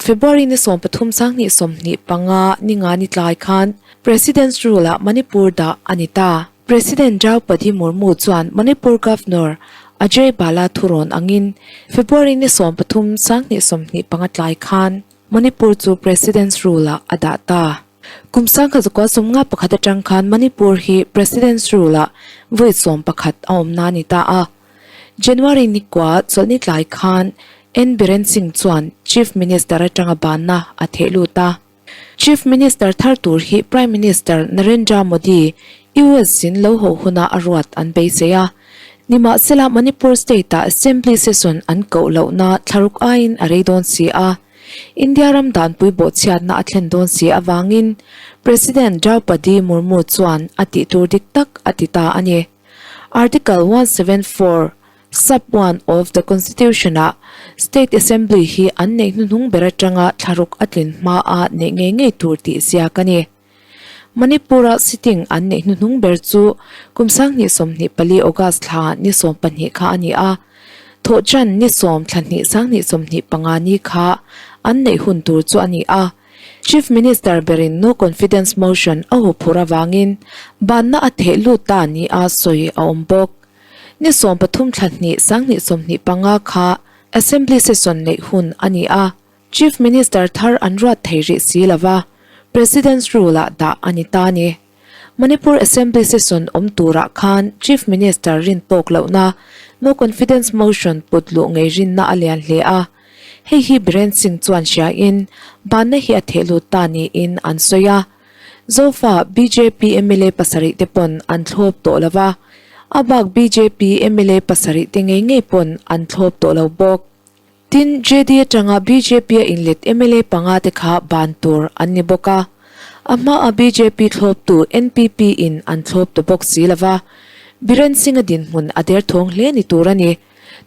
February ni 13 sanghnih 25 ninga ni tlai khan President's Rule ah Manipur dah a ni ta. President Draupadi Murmu chuan Manipur Governor Ajay Bhalla thurawn angin February ni 13 sanghnih 25 tlai khan Manipur chu President's Rule ah a dah ta. Kum sangkhat zakua 51 atang khan Manipur hi President's Rule ah vawi 11 a awmna a ni ta a. January ni kua chawlhni tlai khan N Biren Singh chuan Chief Minister atanga banna a theh lut a. Chief Minister thar tur hi Prime Minister Narendra Modi US zin lo ho huna a ruat an beisei a. Nimahsela Manipur state-ah Assembly session an koh lohna thlaruk aiin a rei dawn si a. India ram danpui bawhchhiatna a thlen dawn si avangin President Draupadi Murmu chuan a tih tur dik tak a ti ta a ni. Article 174, Sub 1 of the Constitution ah State Assembly hi an neih hnuhnung ber atanga thlaruk a tlin hma a neih ngei ngei tur tih ziak a ni. Manipur-a sitting an neih hnuhnung ber chu kum 2024 August thla ni 12 kha a ni a, thawhchan ni 10 thla hnih 2025 ni kha an neih hun tur chu a ni a. Chief Minister berin no confidence motion a huphurh avangin banna a theh lut ta ni a sawi a awm bawk. Ni 13 thla hnih 2025 kha Assembly session neih hun a ni a, Chief Minister thar an ruat thei rih si lova, President's Rule ah dah a ni ta ni. Manipur Assembly session awm turah khan Chief Minister rin tawk lohna no confidence motion put luh ngei rinna a lian hle a. Hei hi Biren Singh chuan hriain banna hi a theh lut ta niin an sawi a. Zofa bjp mla pasarih te pawn an thlawp tawh lo va, a bak bjp mla pasarih te ngei ngei pawn an thlawp tawh lo bawk. Tin, JD atanga bjp a inlet mla panga te kha ban tur an ni bawk a. A hmaa bjp thlawptu NPP in an thlawp ta bawk si lo va, Biren Singh-a dinhmun a derthawng hle ni tur a ni.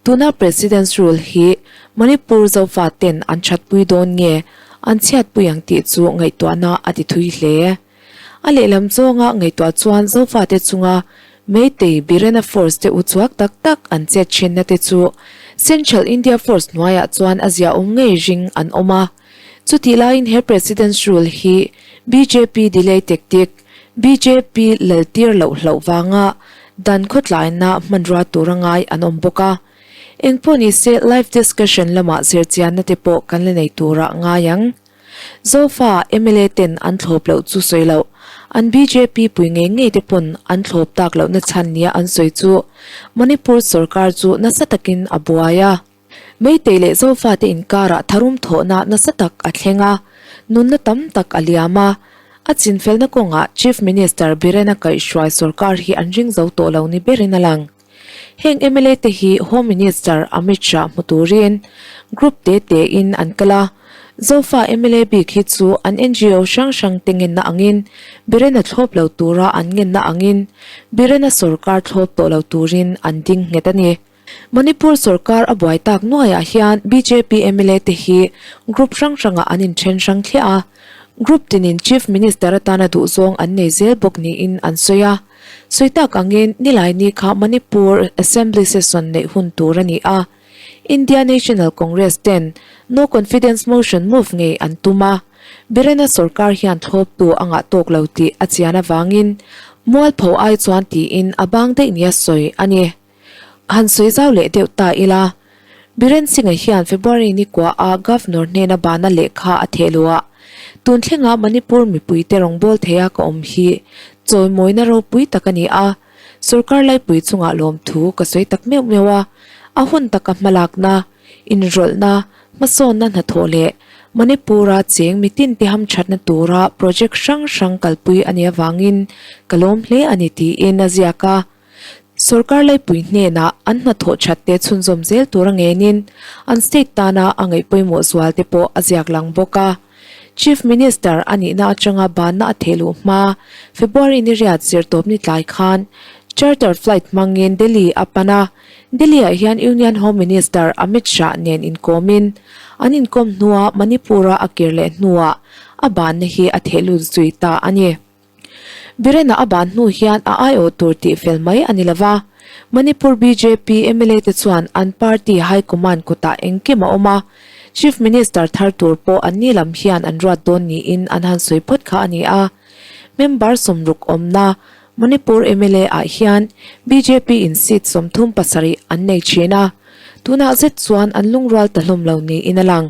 Tuna President's Rule hi Manipur Zofa ten an thatpui dawn nge an chhiatpui ang tih chu ngaihtuahna a ti thui hle. A lehlam zawnga ngaihtuah chuan Zofa te chunga Meitei Birena Force te uchuak tak tak an chet thinna te chu Central India Force hnuaiah chuan a ziaawm ngei ring an awm a. Chutih laiin he President's Rule hi bjp delay tactic, bjp laltir loh hlauh vanga dan khawtlaina hmanrua tura ngai an awm bawk a. Engpawh nise live discussion lamah zirchianna te pawh kan la nei turah ngai ang. Zofa mla ten an thlawp loh chu sawi loh, an bjp pui ngei ngei te pawn an thlawp tak lohna chhan nia an sawi chu Manipur sorkar chu nasa takin a buai a. Meitei leh Zofate inkarah tharum thawhna nasa tak a thleng a, nunna tam tak a liam a. A chinfelna kawngah Chief Minister Birena kaihhruai sorkar hi an ring zo tawh lo ni berin a lang. Heng mla te hi Home Minister Amit Shah hmu turin group te tein an kal a. Zofa mla bik hi chu an NGO hrang hrang te ngenna angin Birena thlawp lo tura an ngenna angin Birena sorkar thlawp tawh lo turin an ding nghet a ni. Manipur sorkar a buai tak nuaiah hian bjp mla te hi group hrang hrangah an inthen hrang thliah a, group tinin Chief Minister atana duhzawng an nei zel bawk niin an sawi a. Sawi tak angin Nilaini kha Manipur Assembly session neih hun tur a ni a, India National Congress ten no confidence motion move ngei an tum a, Birena sorkar hian thlawptu a ngah tawk lo tih a chian avangin mualpho ai chuan tiin a bang daih nia sawi a ni. Han sawi zau leh deuh ta ila, Biren Singh-a hian February ni kua a Governor hnena bana lehkha a theh lo a, tun thlenga Manipur mipuite rawngbâwl theia ka awm hi chawimawina ropui tak a ni a, sorkar laipui chungah lawmthu ka sawi tak meuh meuh a, a hun taka hmalakna, inrawlhna, hmasawnna hnathawh leh Manipur-a cheng mitinte hamthatna tura project hrang hrang kalpui a nih avangin ka lawm hle a ni tiin a ziak a. Sorkar laipui hnenah an hnathawh that te chhunzawm zel tur a ngenin an state tana a ngaih pawimawh zual te pawh a ziak lang bawk a. Chief Minister a nihna atanga banna a theh luh hma February ni riat zirtawpni tlai khan charter flight hmangin Delhi a pan a, Delhi-ah hian Union Home Minister Amit Shah nen inkawmin an inkawm hnua Manipur-a a kir leh hnuah a banna hi a theh lut zui ta a ni. Birena a ban hnu hian a aiawh tur tih fel mai a ni lo va, Manipur bjp mla te chuan an party high command kutah engkim a awm a. Chief Minister thar tur pawh anni lam hian an ruat dawn niin an han sawi phawt kha a ni a. Member sawmruk awmna Manipur mla ah hian bjp in seat 37 an nei thin a, tunah zet chuan an lungrual ta hlawm lo niin a lang.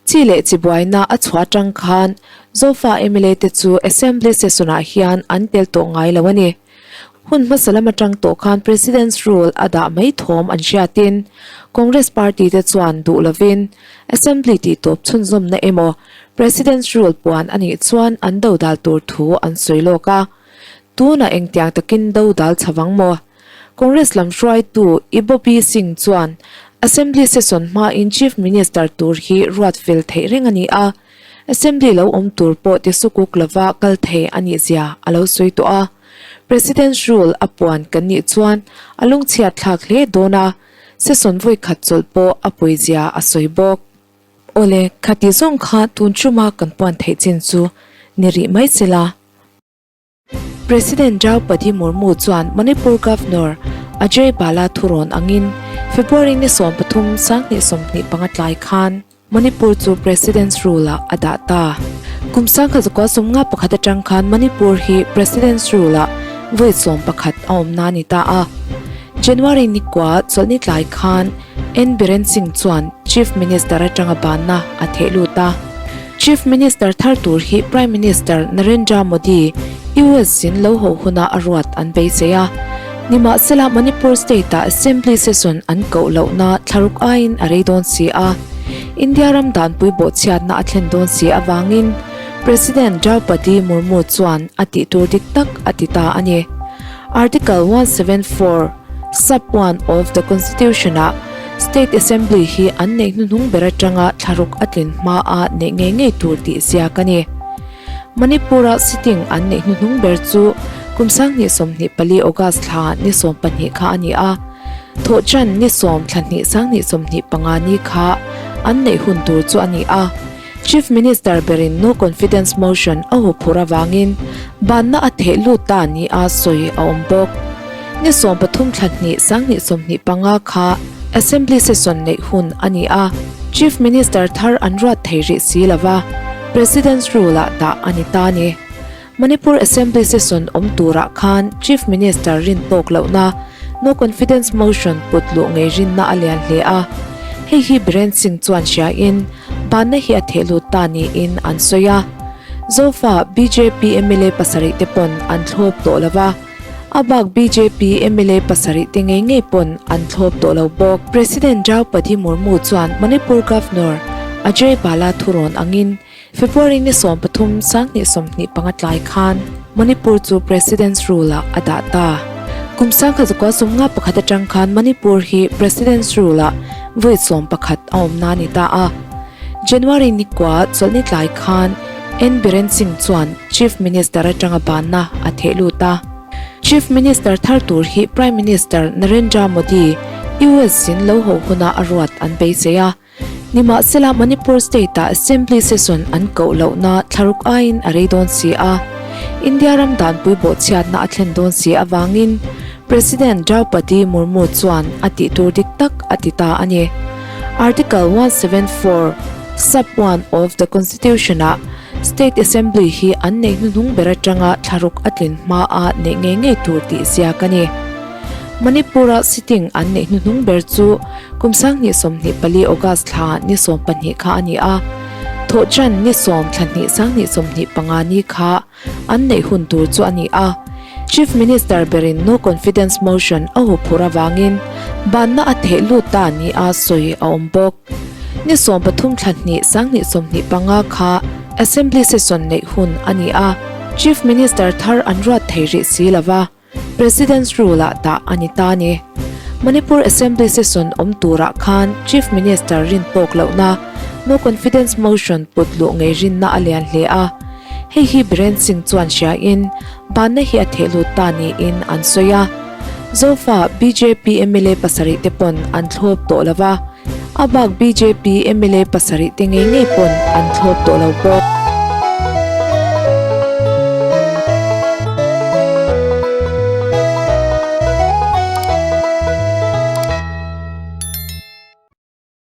Chi leh chi buaina a chhuah atang khan Zofa mla te chu Assembly session ah hian an tel tawh ngai lo a ni. Hun hmasa lam atang tawh khan President's Rule a dah mai thawm an hriatin Congress party te chuan duh lovin Assembly tih tawp chhunzawmna emaw President's Rule puan a nih chuan an dodal tur thu an sawi lawk a. Tunah engtiang takin dodal chhavang maw? Congress lam hruaitu Ibobi Singh chuan Assembly session hmain Chief Minister tur hi ruat fel theih reng a ni a, Assembly lo awm tur pawh tisukuk lova kal thei a nih zia a lo sawi tawh a. President's Rule a puan kan nih chuan a lungchhiat thlak hle dawn a, session vawi khat chawlh pawh a pawi zia a sawi bawk. Awle, khati zawng kha tun chuma kan puan theih chin chu ni rih mai sela. President Draupadi Murmu chuan Manipur Governor Ajay Bhalla thurawn angin February ni 13 2025 tlai khan Manipur chu President's Rule-ah a dah ta. Kum 1951 atang khan Manipur hi President's Rule-ah vawi 11 a awmna a ni ta a. January ni kua chawlhni tlai khan N Biren Singh chuan Chief Minister atanga banna a theh lut a. Chief Minister thar tur hi Prime Minister Narendra Modi US zin lo ho huna a ruat an beisei a. Nimahsela Manipur State-ah Assembly Session an koh lohna thlaruk aiin a rei dawn si a. India ram danpui bawhchhiatna a thlen dawn si avangin President Draupadi Murmu chuan a tih tur dik tak a ti ta a ni. Article 174, Sub 1 of the Constitution-ah State Assembly hi an neih hnuhnung ber atanga thlaruk a tlin hmaa neih ngei ngei tur tih ziak a ni. Manipur-a sitting an neih hnuhnung ber chu kum 2024 August thla ni 12 kha a ni a, thawhchan ni 10 thla hnih 2025 ni kha an neih hun tur chu a ni a. Chief Minister berin no confidence motion a huphurh avangin banna a theh lut ta nia sawi a awm bawk. Ni 13 thla hnih 2025 kha Assembly session neih hun a ni a, Chief Minister thar an ruat thei rih si lova, President's Rule-ah dah a ni ta ni. Manipur Assembly session awm turah khan Chief Minister rin tawk lohna No Confidence Motion put luh ngei rinna a lian hle a. Hei hi Biren Singh chuan hriain banna hi a theh lut ta niin an sawi a. Zofa bjp mla pasarih te pawn an thlawp tawh lo va, a bak bjp mla pasarih te ngei ngei pawn an thlawp tawh lo bawk. President Draupadi Murmu chuan Manipur Governor Ajay Bhalla thurawn angin February ni 13 2025 tlai khan Manipur chu President's Rule-ah a dah ta. Kum 1951 atang khan Manipur hi President's Rule-ah vawi 11 a awmna a ni ta a. January ni kua chawlhni tlai khan N Biren Singh chuan Chief Minister atanga banna a theh lut a. Chief Minister thar tur hi Prime Minister Narendra Modi US zin lo ho huna a ruat an beisei a. Nimahsela Manipur State-ah Assembly Session an koh lohna thlaruk aiin a rei dawn si a, India ram danpui bawhchhiatna a thlen dawn si avangin President Draupadi Murmu chuan a tih tur dik tak a ti ta a ni. Article 174, Sub 1 of the Constitution-ah State Assembly hi an neih hnuhnung ber atanga thlaruk a tlin hmaa neih ngei ngei tur tih ziak a ni. Manipur-a sitting an neih hnuhnung ber chu kum 2024 August thla ni 12 kha a ni a, thawhchan ni 10 thla hnih 2025 ni kha an neih hun tur chu a ni a. Chief Minister berin no confidence motion a huphurh avangin banna a theh lut ta nia sawi a awm bawk. Ni 13 thla hnih 2025 kha Assembly session neih hun a ni a, Chief Minister thar an ruat thei rih si lova. President's Rule-ah dah a ni ta a ni. Manipur Assembly session awm turah khan Chief Minister rin tawk lohna No Confidence Motion put luh ngei rinna a lian hle a. Hei hi Biren Singh chuan hriain banna hi a theh lut ta niin an sawi a. Zofa bjp mla pasarih te pawn an thlawp tawh lo va, a bak bjp mla pasarih te ngei ngei pawn an thlawp tawh lo bawk.